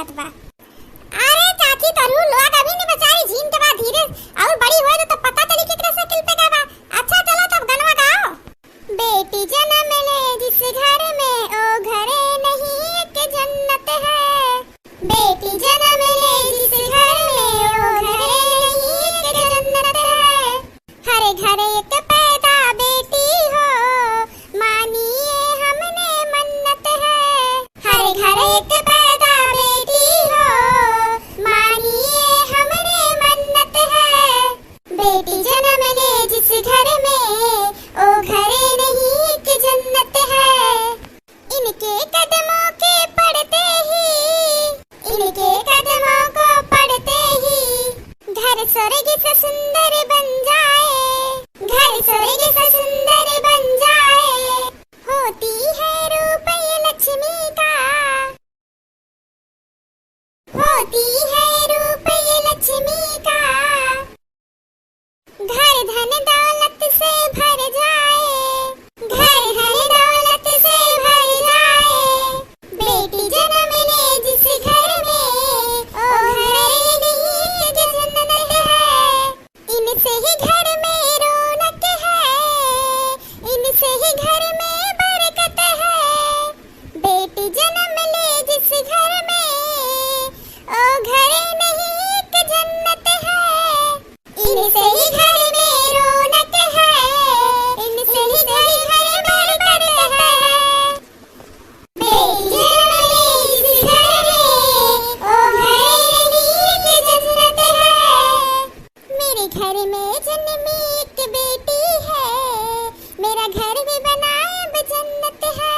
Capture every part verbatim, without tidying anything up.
बा। अरे चाची, तोहू लोग अभी नहीं बेचारी झीन के बाद धीरे और बड़ी होए तो, तो पता चली केकरे साइकिल पे गवा। अच्छा चलो तब गनवा गाओ। बेटी जन्म ले जिस घर में, ओ घरे नहीं एक जन्नत है। बेटी जन्म ले जिस घर में, ओ घरे नहीं एक जन्नत है। हर घर एक पैदा बेटी हो, मानिए हमने मन्नत है। हर घर एक पैदा बेटी हो, मानिए हमने मन्नत है। बेटी जन्म ले जिस घर में, ओ घरे नहीं एक जन्नत है। इनके कदमों के पड़ते ही, इनके कदमों को पड़ते ही घर स्वर्ग से सुंदर बन जाए, घर स्वर्ग से सुंदर बन जाए। होती है रूप ये लक्ष्मी का, होती है रूप ये लक्ष्मी का। घर धन दौलत से भर जाए, घर धन दौलत से भर जाए। बेटी जन्म ले जिस घर में, ओ घर नहीं जन्नत है। इनसे ही घर में रौनक है, इनसे ही घर में बरकत है। बेटी जन्म ले जिस घर में, ओ घर नहीं एक जन्नत है। इनसे ही घर में रौनक है, इनसे ही घर में बरकत है। बेटी जन्म ले जिस घर में, ओ घर नहीं एक जन्नत है। मेरे घर में जन्मी एक बेटी है, मेरा घर भी बनाए अब जन्नत है।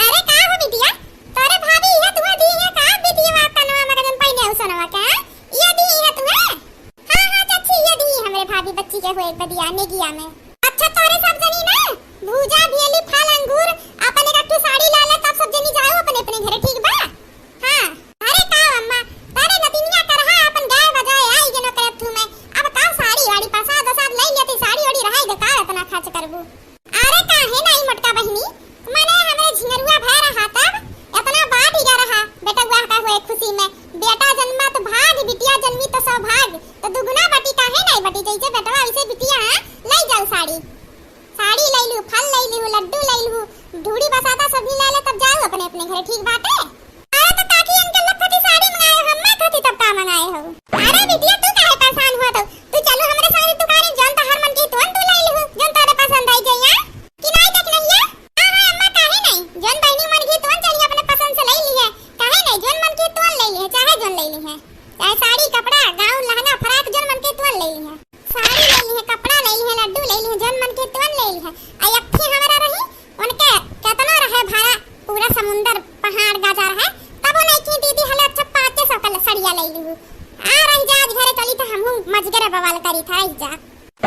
अरे का हो बिटिया, तोरे भाभी इहे तुहे दी है का बिटिया, कनवा में जन पहिने हो सोनवा के, हैं? इहे दी है तुहे? हाँ, हाँ, चाची, इहे दी हमरे भाभी बच्ची के हुए बदिया नेगिया में। अच्छा, तोरे सब जनी ना भूजा, भेली, फल, अंगूर, अपन एक ठो साड़ी ला ले, तब सब जनी जाओ अपने अपने घरे, ठीक बा? हाँ। अरे का अम्मा, तोरे नतिनिया करहा अपन गाय बजाए आई गनो करत हूँ मैं। अब का साड़ी वाड़ी प्रसाद वसाद ले लेती, साड़ी वाड़ी रहाई दे, का इतना खर्च करबू? अरे काहे नाई मोटका बहिनी, मने हमरे झिंगरुआ भय रहा तब इतना बाँटि गा रहा, बेटउआ का हुए खुशी में। बेटा जन्मा तो भाग, बिटिया जन्मी तो सौभाग, तो दुगुना बाटी काहे नाई बाटी, जैसे बेटवा वैसे बिटिया, हाँ, लई जाऊ साड़ी। साड़ी लई लू, फल लई लू, लड्डू लई लू, ढूढ़ी बसाता सभी ले ले, तब जाऊ अपने अपने घरे, ठीक बाटे? अरे तो काकी इनके लखती साड़ी मंगाए हो, हम्मा खाती तब का मंगाए हो? अरे बिटिया तू काहे परेशान हुआ तो? तू चलू हमरे सारी दुकान में, जौन तोहार मन की तुरंत तू लई लिहू, जौन तोरे पसंद आई जाई, हाँ? कि नाई देख नहीं है? हाँ, हाँ, अम्मा काहे नहीं? जौन बहिनी मन की तुरंत चली अपने पसंद से लई लिहे। काहे नहीं? जौन मन की तुरंत लई लिहे, चाहे जौन लई लिहे। चाहे साड़ी, कपड़ा, गाउन, लहंगा, फ्रॉक, जौन मन की तुरंत लई लिहे। साड़ी लई लिहे, कपड़ा लई लिहे, लड्डू लई लिहे, जौन मन की तुरंत लई लिहे। आ एक ठे हमरा रही, उनके केतना रहे भाड़ा, पूरा समुंदर, पहाड़ गाजा रहे, तब वो नहीं की दीदी हले अच्छा पाँचे सौ का सड़िया लई लिहू। आ रही जा आज घरे चली तो हमहू मजगरे बवाल करी था, रही जा।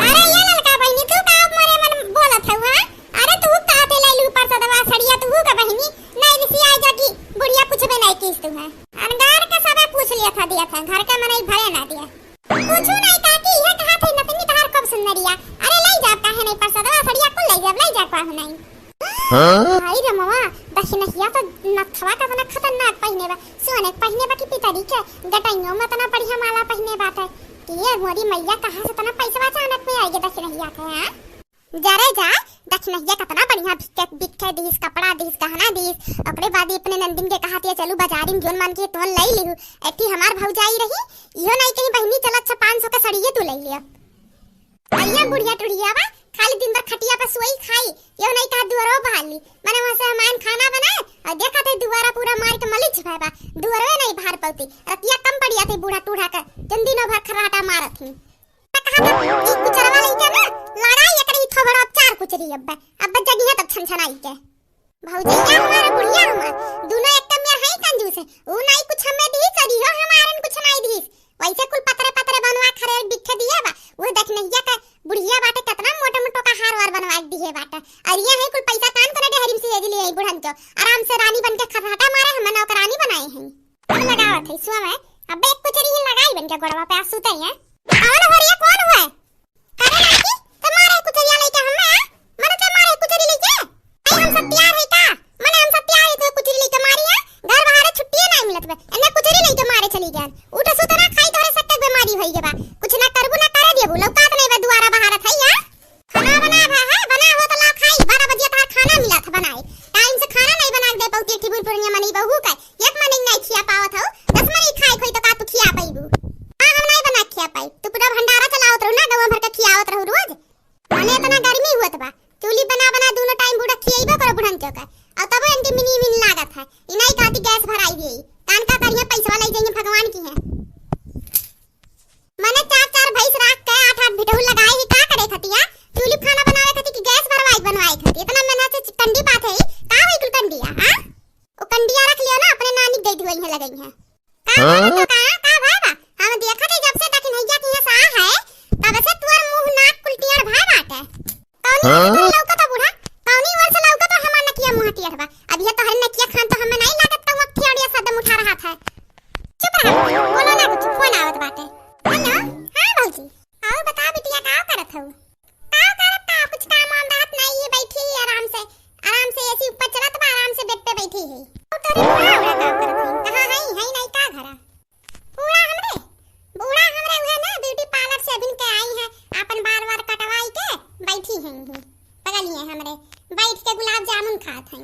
अरे ये ललका बहिनी, तू का मोरे मन बोलत हऊ, हाँ? अरे तू का ते लई लिहू परसदवा सड़िया, तू का बहिनी, नहीं रिसी आई जा कि बुढ़िया कुछ भी नहीं कीस तू है। अनगार का सबे पूछ लिया था, दिया था, घर का मनई भरे ना दिया। कुछु नहीं काकी, इहे कहा थे नतनी तहार खूब सुंदरिया। अरे लई जाब काहे नहीं परसदवा सड़िया कुल लई जाब, लई जा काहे नहीं। हाँ? भाई रे मवा, दखिनहिया तो नथवा का तना खतरनाक पहिने बा। सोने के पहिने बा कि पितरी के, गटइयों में तना बढ़िया माला पहिने बाटे। कि ये मोरी मैया कहाँ से तना पैसवा अचानक में आइगे दखिनहिया के, हाँ? जरे जा, दखिनहिया कतना बढ़िया बिखे, बिखे दीस, कपड़ा दीस, गहना दीस। ओकरे बाद ही अपने नंदिन के कहा दिया, "चलू बाजारी में जोन मन के तोन लई लिहू।" एठी हमार भौजाई रही, इहो नहीं कहीं, "बहिनी चल अच्छा पाँच सौ का सड़िये तू लई लिया।" अइया बुढ़िया टुढ़िया बा, खाली दिन भर खटिया पर सोई खाई, इहो नहीं कहा दुआरो बहाली। मने वहाँ से हमार खाना बनाए और देखा थे दुआरा पूरा मार के मलिच भय बा, दुआरो नहीं भार पौती। रतिया कम पड़िया थे बूढ़ा टूढ़ा के, जन दिनों भर खर्राटा मारत ही। त कहा था, ई कुचरवा लइका ना, लड़ाई एकरे ई थोबड़ा अब चार कुचरी अब्बे, अब्बे जगिहे तब छनछनाई के। भौजैया हमार, बुढ़िया हमार, दुनो एक में है कंजूस है। ऊ नाई कुछ हमें दिहिस, और इहो हमारन कुछ नाई दिहिस। वैसे कुल पतरे पतरे बनवा खरे बिखे दिए बा। वो देख नहिया का बुढ़िया बाटे, केतना मोटा मोटो का हार वार बनवा के दिए बाटे। और ये है कुल पैसा कान करे डेहरी में से ये लिए बुढ़न के। आराम से रानी बन के खर्राटा मारे, हमें नौकरानी बनाए हैं। अब लगावत है सुआ में, अबे एक कुचरी ही लगाई बन के गोड़वा पे, आ सुते हैं। कौन हो रे, कौन हुए? करे लड़की, तो मारे कुचरिया लेके हमें, आ? मने तो मारे कुचरी लेके? आई हम सब तैयार है का? मने हम सब तैयार है तो कुचरी लेके मारी है? घर बाहर छुट्टिए नहीं मिलत बा। तो का, और तब एंटी मिनी मिन लागत है। इनाई कहती गैस भराई दिए, कान का करिए, पैसवा ले जाइए भगवान की है। मने चार चार भैंस राख के आठ आठ बिटहू लगाए ही का करे खतिया? चूल्ही खाना बनावे खती कि गैस भरवाई बनवाए खती? इतना मेहनत से कंडी पाथे ही, का होई कुल कंडिया, हाँ? ओ कंडिया रख लियो ना, अपने नानी के दे दियो, इहाँ लगई है। का हाँ? भवा तो का, का भवा? हम देखत है जब से दखिनैया की यहाँ सा है, तब से तोर मुँह नाक कुल टियार भय बाटे। कौनी ओर से लौकत बूढ़ा, कौनी ओर से लौकत हमार नकिया मुँह टियार बा। अब ये तोहरे नकिया खान तो हमें नहीं लागत, तो वो खियाड़िया सदम उठा रहा था। चुप रहा, बोलो ना कुछ, फोन आवत बाटे। हेलो, हाँ भौजी, आओ बता बिटिया, का करत हऊ? का करब का, कुछ काम वाम रहत नहीं है, बैठी ही आराम से, आराम से एसी ऊपर चलत बा, आराम से बेड पे बैठी ही। और तोरे बूढ़ा उड़ा का करत हई? कहाँ हई? हई नहीं का घरा? बूढ़ा हमरे, बूढ़ा हमरे उहे ना ब्यूटी पार्लर से अभिन के आई है, आपन बार बार कटवाई के बैठी हैं ही बगलिए हमरे, बैठ के गुलाब जामुन खात हैं।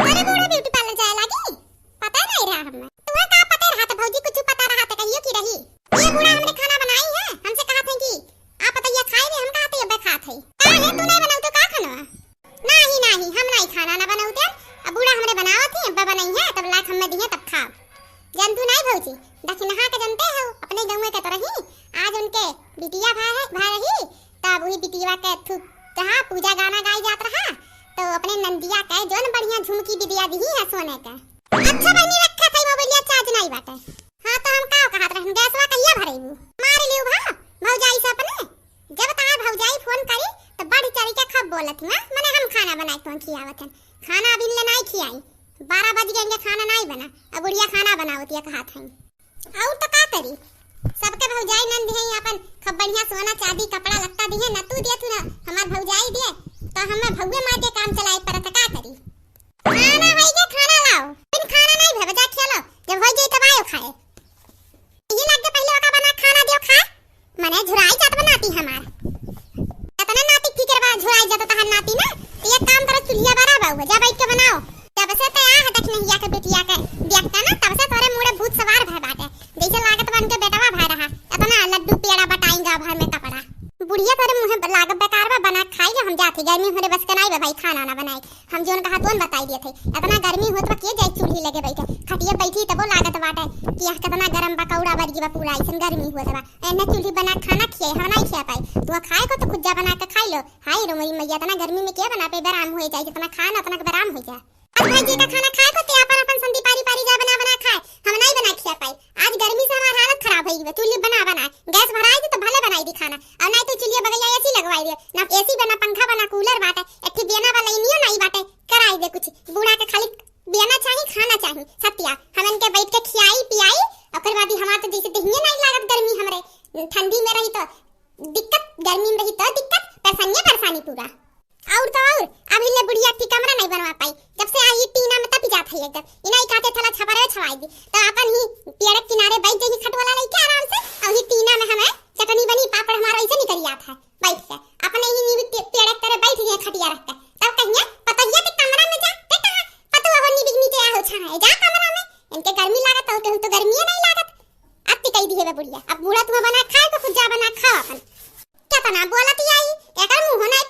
अरे बूढ़ा ब्यूटी पार्लर जाए लागी? पता नहीं रहा हमें। तुम्हें का पता रहा था भौजी, कुछ पता रहा था कहियो की रही। ये बूढ़ा हमरे खाना बनाई है, हमसे कहा थे कि आप पतैया खाए भी, हम कहा थे अब्बे खात है। का है तू नहीं बनाऊ तो का खाना? नाही, नाही, हम नाही खाना ना बनाऊ ते। अब बूढ़ा हमरे बनावत ही, अब्बा बनाई है, तब लाख हमें दिए, तब खाओ। जानतू नाही भौजी, दखिनहा के जानते हो, अपने गाँव के तो रही, आज उनके बिटिया भा है, भा रही, तब वही बिटिया के थू, जहाँ पूजा गाना गाई जात रहा, तो अपने नंदिया के जोन बढ़िया झुमकी बिदिया दिही है सोने के। अच्छा बहिनी, रखा था मोबाइलिया चार्ज नाही बाटे। हाँ तो हम का कहत रहन, गैसवा कहिया भरेबू? मार लियो भा, भौजाई से अपने। जब तार भौजाई फोन करी, तो बढ़ चढ़ के खूब बोलत ही, हाँ? मने हम खाना बनाए के तुहन खियावत हन। खाना अभी ले नाई खियाई, बारह बज गए, इनके खाना नाई बना। अब बुढ़िया खाना बनावत ये कहत हई। और तो का करी, सबके भौजाई नंद है, अपन खूब बढ़िया सोना चांदी कपड़ा लत्ता दिए, न तू दिए, तू ना हमार भौजाई दिए, तो हमें भौवे मार के काम चलाए पड़त, का करी? खाना होई के खाना लाओ, बिन खाना नहीं भे, जा खेलो, जब होई जाई तब आयो खाए। ये लग के पहले ओका बना खाना दियो खाए, मने झुराई जात बा नाती हमार। इतना नाती फिकर बा, झुराई जात तहार नाती ना, तो एक काम करो, चुल्हिया बरा बा, जा बैठ के बनाओ। जब से ते आ है दखिनहिया के बिटिया के देखता ना, तब से तोरे मुड़े भूत सवार भय बाटे, जैसे लागत बा उनके बेटवा भय रहा, इतना लड्डू पेड़ा बटाई गाँव भर में कपड़ा। बुढ़िया तोरे मुँहे ब-, लागत बेकार बा, बना खाई ले, हम जाते, गर्मी हमरे बस के नाई बा भाई, खाना ना बनाई। हम जोन कहा तोन बताई दिए थे। इतना गर्मी होत बा, के जाए चूल्ही लगे बैठे? खटिया बैठी तबो लागत बाटे कि यह कितना गरम बा, कौड़ा बरगी बा, पूरा ऐसन गर्मी होत बा। एने चूल्ही बना खाना खियाई, हम नहीं खिया पाई। तू खाए को तो खुद जा बना के खाई लो। हाय रे मोरी मैया, इतना गर्मी में के बना पे, बराम हो जाए, जितना खाए ना उतना के बराम हो जाए। अब भाई जी का खाना खाए को ते अपन अपन संदी पारी पारी जा बना बना खाए, हम नहीं बना खिया पाई। आज गर्मी से हमार हालत खराब होई गई बा। चूल्ही बना बना, गैस भराई दी तो भले बनाई दी खाना, और नहीं तो चूल्हिया बगैया एसी लगवाई दे। ना एसी बा, ना पंखा बा, ना कूलर बाटे, एक ठे बेना बा, लाइनियो नहीं बाटे, कराई दे कुछ। बूढ़ा के खाली बेना चाही, खाना चाही, सत्या। हमन के बैठ के खियाई पियाई, ओकर बाद ही हमार तो जैसे देहिए नहीं लागत गर्मी हमरे। ठंडी में रही तो दिक्कत, गर्मी में रही तो दिक्कत, परेशानियां परेशानी पूरा। और तो और, अभी ले बुढ़िया थी कमरा नहीं बनवा पाई, जब से आई टीना में तपि जात है एकदम। इनाई कहते थला छपरे छवाई दी, तो अपन ही पेड़ के किनारे बैठ जाइए खटवाला लेके आराम से, और ही टीना में हमें चटनी बनी, पापड़ हमारा ऐसे निकल जात है बैठ के, अपने ही नीवी पे-, पेड़ के तरे बैठ गए खटिया रख के। तब कहिए, "पतोहिया के कमरा में जा, ते कहाँ पतोह हो नीवी के नीचे आ हो छाए, जा कमरा में, इनके गर्मी लागत हो, तो, तो गर्मी नहीं लागत।" अब ती कही दी है बुढ़िया, "अब बूढ़ा तुम्हें बना खाए को खुद जा बना खाओ अपन।" केतना बोलत आई, एकर मुँह ना